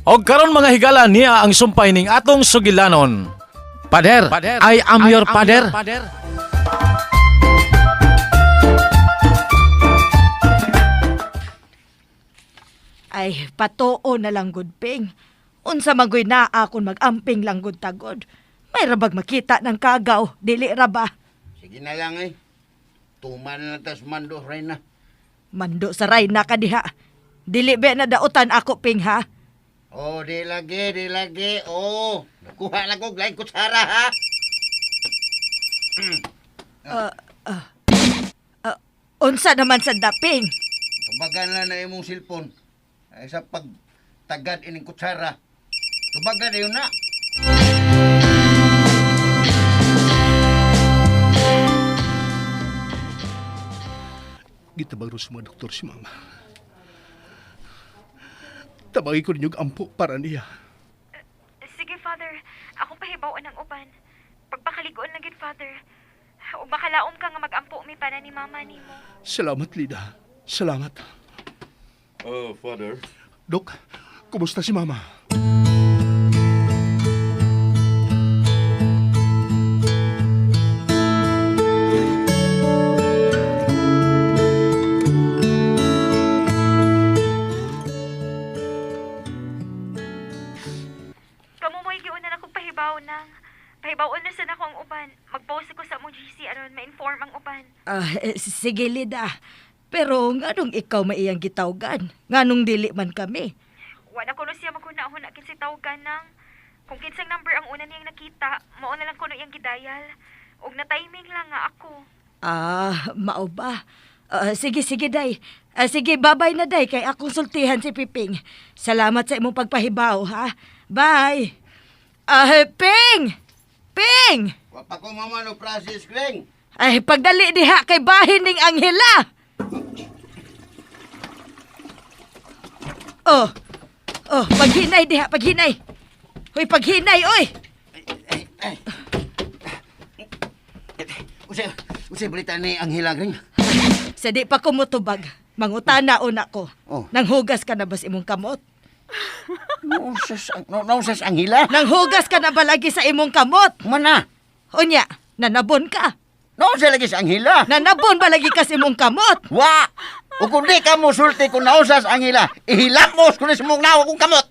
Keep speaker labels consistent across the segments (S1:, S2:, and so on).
S1: Og karon, mga higala, niya ang sumpay ning atong sugilanon. Pader, I am your pader.
S2: Ay, patoo na lang gud, Ping. Unsa man guy naa akon mag-amping lang gud tagod. May rabag makita ng kagaw, dili ra ba?
S3: Sige na lang eh. Tuman na lang tas mando, Reyna.
S2: Mando sa Rayna ka diha. Dili be na dautan ako, Ping, ha?
S3: Oh, di lagi, di lagi. Oh, nakuha na ko laing kutsara ha.
S2: Unsa naman sa daping?
S3: Tubagan lang na imong silpon. Ay sa pagtagad ining kutsara. Tubagan na yun na.
S4: Gitabang ro sa mga doktor si mama. Tabagi ko ninyong ampo para niya.
S5: Sige, Father. Akong pahibaw-an ang uban. Pagpakaligoon lang gid, Father. O makalaom ka nga mag-ampo mi para ni mama nimo.
S4: Salamat, Lida. Salamat.
S6: Oh, Father.
S4: Dok, kumusta si mama?
S5: Kamo mo'y giunan akong pahibaw nang. Pahibaw-on na sad ako ang uban. Mag-post ako sa among GC aron ma-inform ang uban.
S2: Ah, eh, sige, Lida. Pero nganong ikaw maiyang gitawgan? Nganong dili man kami?
S5: Wala ko no siya maghuna-huna kinsi tawgan nang. Kung kinsang number ang una niyang nakita, mao na lang kuno iyang gidayal. Og na timing lang nga ako.
S2: Ah, mao ba? Ah, sige, sige, day. Ah, sige, babay na, day. Kay akong sultihan si Piping. Salamat sa imong pagpahibaw, ha? Bye! Ah, Ping! Ping!
S3: Wa pa ko mama no Francis Greng.
S2: Ay, pagdali diha kay bahin ning Angela! Oh, oh, paghinay diha, paghinay. Hoy, paghinay, oy!
S3: Ay, ay. Usa, usa balita ni Angela Greng.
S2: Sa di pa ko mutubag, mangutana una ko.
S3: Oh.
S2: Nanghugas ka na ba sa imong kamot?
S3: Nausas, no, nausas Angela.
S2: Nanghugas ka na ba lagi sa imong kamot?
S3: Mana?
S2: Unya, nanabon ka.
S3: Nausa lagi sa Angela.
S2: Nanabon ba lagi ka sa imong kamot?
S3: Wa! O kung di ka mo sulti kung nausas Angela, ihilamos ko na sa mong nawa kong kamot.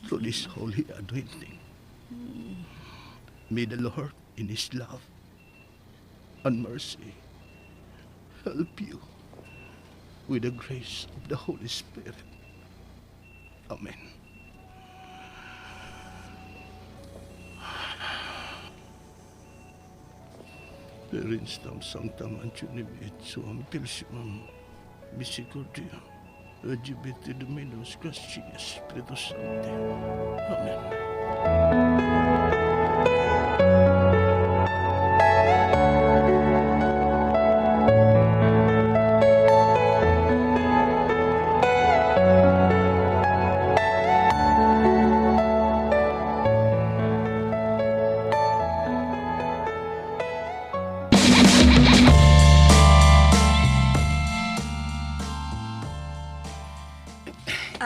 S4: Through this holy anointing, may the Lord in His love and mercy help you with the grace of the Holy Spirit. Amen. Perinstam sanctam antionim et suam pilsimam misericordia LGBT Dominus Gracias Spiritus Sancti. Amen.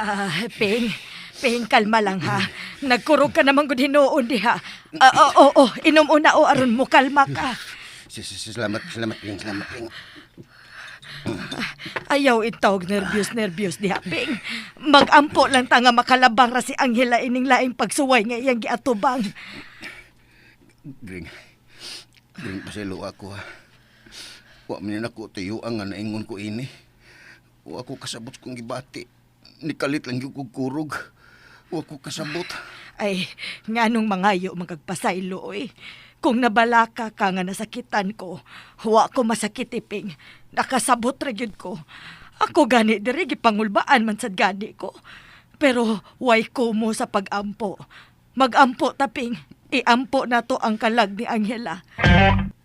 S2: Ah, Ping. Ping, kalma lang ha. Nagkurog ka naman gud hinuon diha. Ah, oo, oo, inom una o aron mo kalma ka.
S3: Salamat, salamat, Ping, salamat, Ping.
S2: Ayaw itawag nervyos nervyos diha, Ping. Magampo lang ta nga makalabang ra si Angela ining laing pagsuway nga iyang giatubang.
S3: Gring, Gring, paselo ako ha. Wa man nako tuyo ang nga naingon ko ini. Wa ko kasabot kong gibati. Nikalit lang gyud kog kurog. Wa ko kasabot.
S2: Ay, nganong mangayo magagpasaylo, oy. Kung nabalaka ka nga nasakitan ko, huwa ko masakit, Ping. Nakasabot ra gyud ko. Ako gani diri gipangulbaan man sad gani ko. Pero way ko mo sa pagampo. Magampo ta, Ping. Iampo na to ang kalag ni Angela.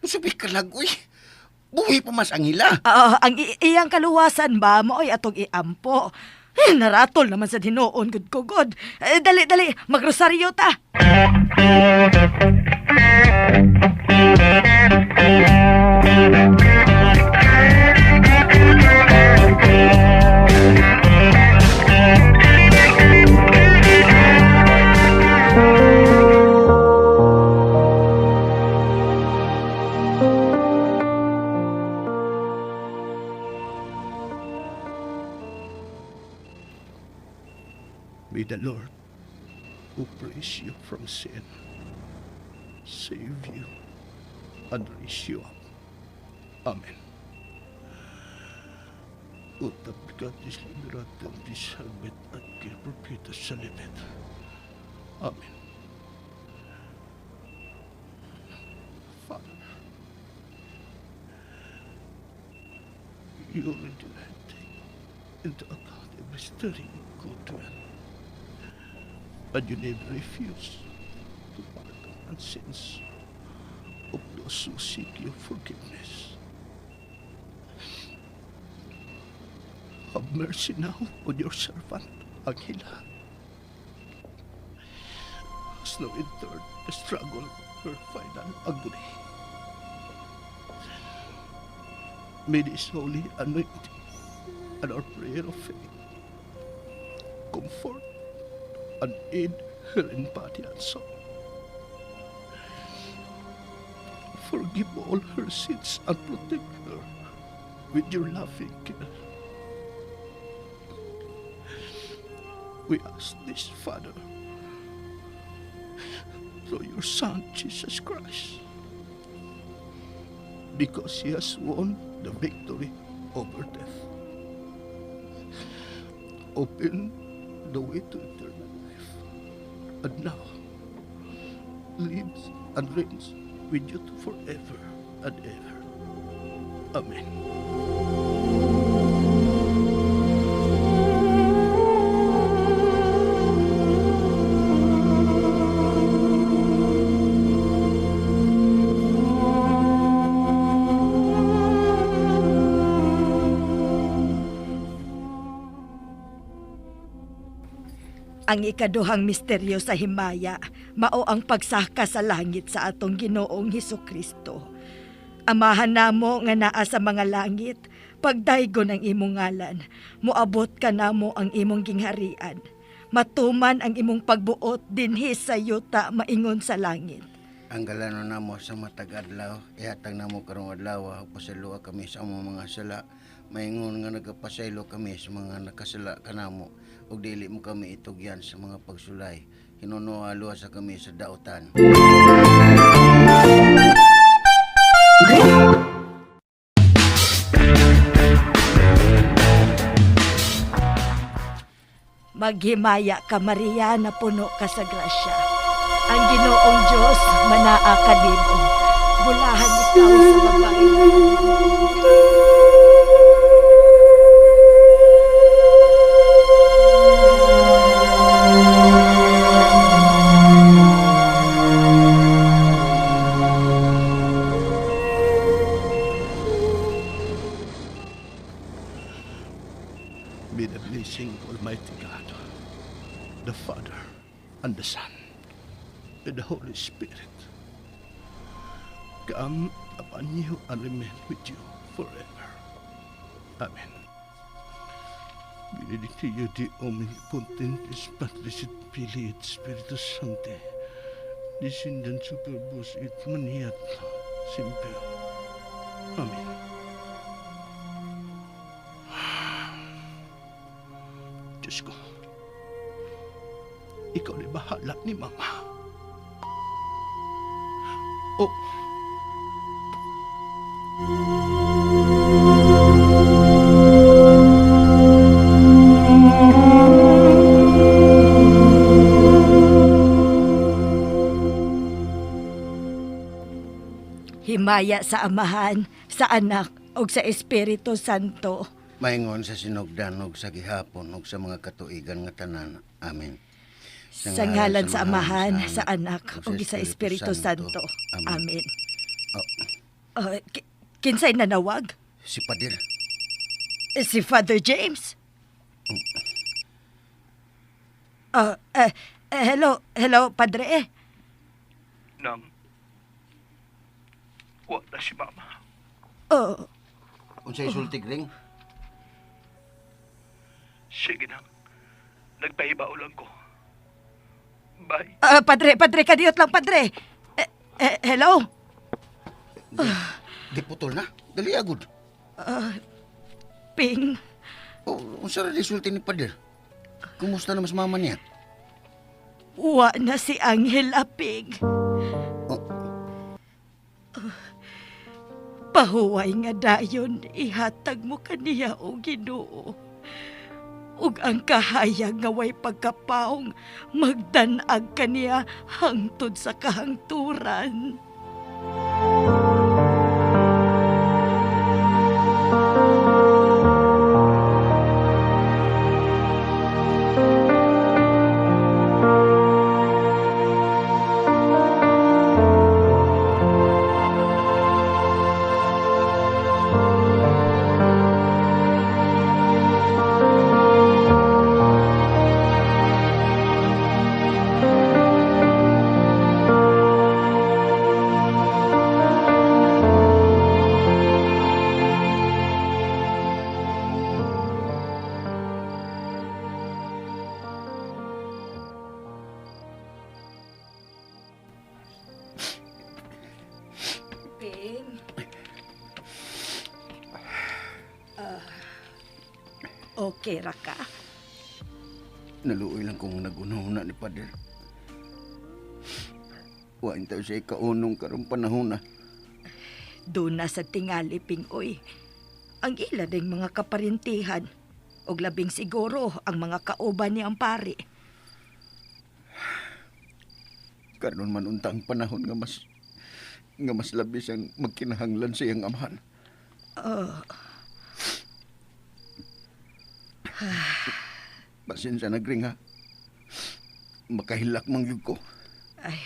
S3: Usabi kalag, uy. Buhi pa mas Angela.
S2: Ah, ang iyang kaluwasan ba maoy atong iampo. Eh, naratol naman sa hinuon gud ko god. Eh, dali dali, magrosaryo ta.
S4: May the Lord who frees you from sin save you and raise you up. Amen. Ut abdicatis liberatem dishabet atque proprietas salibet. Amen. Father, you already take into account every stirring of goodwill, and you never refuse to pardon and sins of those who seek your forgiveness. Have mercy now on your servant, Angela, has now endured the struggle of her final agony. May this holy anointing and our prayer of faith comfort and aid her in body and soul. Forgive all her sins and protect her with your loving care. We ask this, Father, through your Son, Jesus Christ, because he has won the victory over death. Open the way to eternal life, and now lives and reigns with you forever and ever. Amen.
S2: Ang ikaduhang misteryo sa himaya mao ang pagsaka sa langit sa atong Ginoong Hesus Kristo. Amahan namo nga naa sa mga langit, pagdaygon ang imong ngalan, moabot ka namo ang imong gingharian. Matuman ang imong pagbuot dinhi sa yuta maingon sa langit.
S3: Ang galano namo sa matag adlaw, ihatag namo karong adlaw, pasayloa kami sa among mga sala. Maingon nga nagapasaylo kami sa mga nakasala kanamo, ug dili mo kami itugyan sa mga pagsulay. Hinunoa luwasa kami sa dautan.
S2: Maghimaya ka, Maria, na puno ka sa grasya. Ang Ginoong Diyos manaa kanimo. Bulahan ikaw sa babae.
S4: May the blessing of Almighty God, the Father, and the Son, and the Holy Spirit come upon you and remain with you forever. Amen. Benedictio Dei omnipotentis Patris et Filii et Spiritus Sancti, descendat super vos et maneat semper. Amen. Diyos ko, ikaw na bahala ni Mama. Oh.
S2: Himaya sa Amahan, sa Anak, ug sa Espiritu Santo.
S3: Maingon sa sinugdan ug sa gihapon ug sa mga katuigan nga tanan. Amen.
S2: Sa ngalan sa Amahan, sa Anak, ug sa Espiritu Santo.
S3: Amen.
S2: Amen.
S3: Oh,
S2: Oh, kinsay nanawag?
S3: si Pader.
S2: Si Father James. Oh, hello, hello, Padre.
S4: Nang, wa na si Mama.
S2: Oh,
S3: Unsay sulti ring?
S4: Sige nang, nagpahibaw lang ko. Bye.
S2: Padre, Padre, kadiyot lang, Padre. Hello?
S3: Di putol na. Dali agud.
S2: Ping.
S3: Oh, unsa ra di sulti ni Pader? Kumusta na mas mama niya?
S2: Wa na si Angela, Ping.
S3: Oh,
S2: Pahuway nga dayon, ihatag mo kaniya o Ginoo. Ug ang kahayag nga way pagkapaong, magdanag kaniya hangtod sa kahangturan. Ping. Ah, okay ra ka?
S3: Naluoy lang kung nagunahuna ni Pader. Wain tayo siya ikaunong karong panahon na.
S2: Doon na sa tingali, Ping, oy. Ang ila ding mga kaparintihan. Og labing siguro ang mga kauban ni ang pari.
S3: Karon man unta ang panahon nga mas labi siyang magkinahanglan sa iyang amahan. Pasensya na, Gring, ha. Makahilak man gyud ko.
S2: Ay,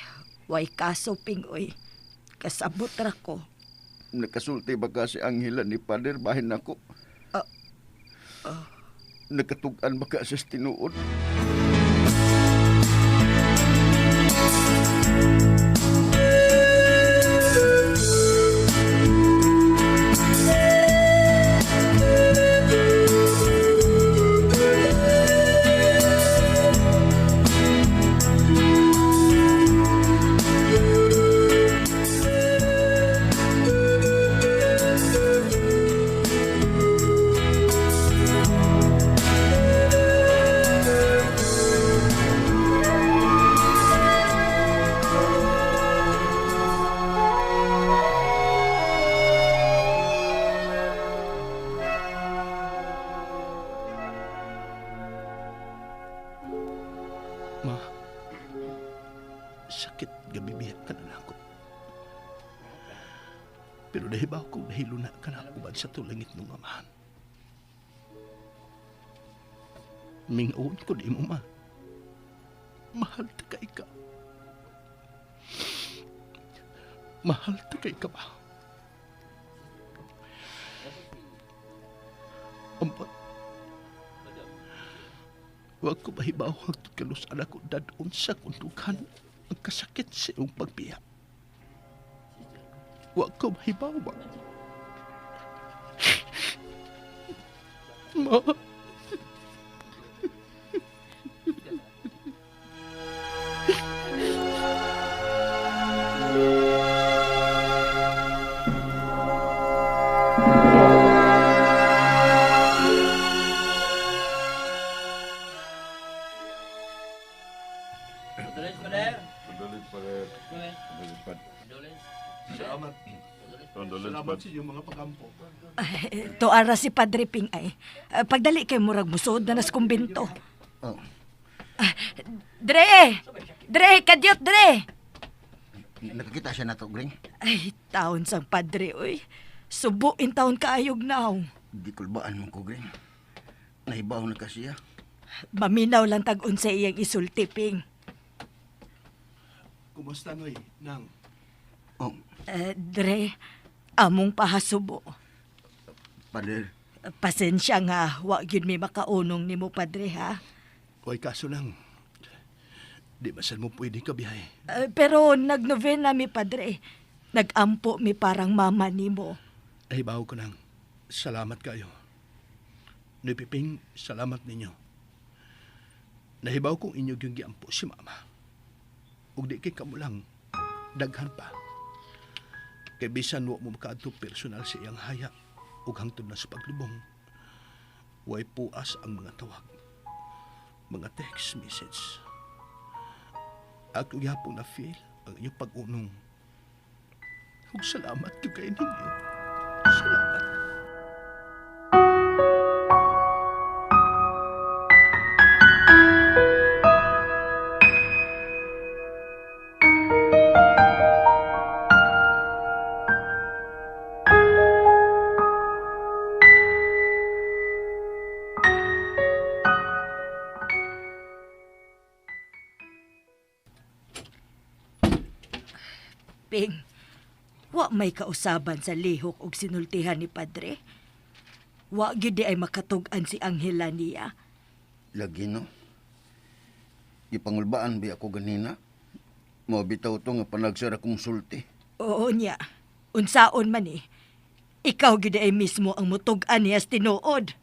S2: way kaso, Ping, oy. Kasabot ra ko.
S3: Nakasulti ba ka si Angela ni Pader bahin nako?
S2: Ah,
S3: Nakatug-an ba ka sa tinuod?
S4: Ma, sakit gabibiyak ka na nako. Pero nahibaw kong nahiluna ka na uban sa tulangit ng amahan. Mingaon ko di mo, ma. Mahal ta kay ka. Mahal ta kay ka ba? Ampot. Huwag ko mahibaw hangtod kalus anak ko dadon sa kundukan ang kasakit sa iyong pagbiya. Huwag ko mahibaw ba? Ma. Salamat. Salamat sa inyong mga pagampo.
S2: Ay, tuara si Padre Ping ay. Pagdali kay murag musod na nas kumbinto.
S3: Oh,
S2: Dre! Dre, kadyot, Dre!
S3: nakakita siya na to, Gring.
S2: Ay, taon sang padre, oy. Subo in taon kaayog naw.
S3: Gikulbaan man ko, Green. Nahibaw na ka siya.
S2: Maminaw lang tag-un sa iyang isulti, Ping.
S4: Kumusta, Noy? Nang,
S3: Oh,
S2: Dre, among pahasubo.
S3: Father.
S2: Pasensya nga, wa gyud mi makaunong nimo padre ha.
S4: Oy, kaso lang, di ba saan mo pwede kabiyahe?
S2: Pero nagnovena mi padre. Nagampo mi parang mama nimo.
S4: Nahibaw ko nang, salamat kayo. Noy Piping, salamat ninyo. Nahibaw kong inyo yung giampo si mama. Ug di kay kamo lang, daghan pa. Kay bisan wa mo makaadto personal sa iyang haya ug hangtod na sa paglubong. Way puas ang mga tawag, mga text message. Ako gyapon na feel ang inyong pag-unong. Ug salamat gyud kay ninyo. Salamat.
S2: Ping, wa may kausaban sa lihok og sinultihan ni padre. Wa gyud di ay makatug-an si Angela niya.
S3: Lagi, no? Gipangulbaan bi ako ganina. Mao bitaw to nga panagsara kong sulti.
S2: Oo niya. Unsaon man eh. Ikaw gyud ay mismo ang mutug-an niya sa tinuod.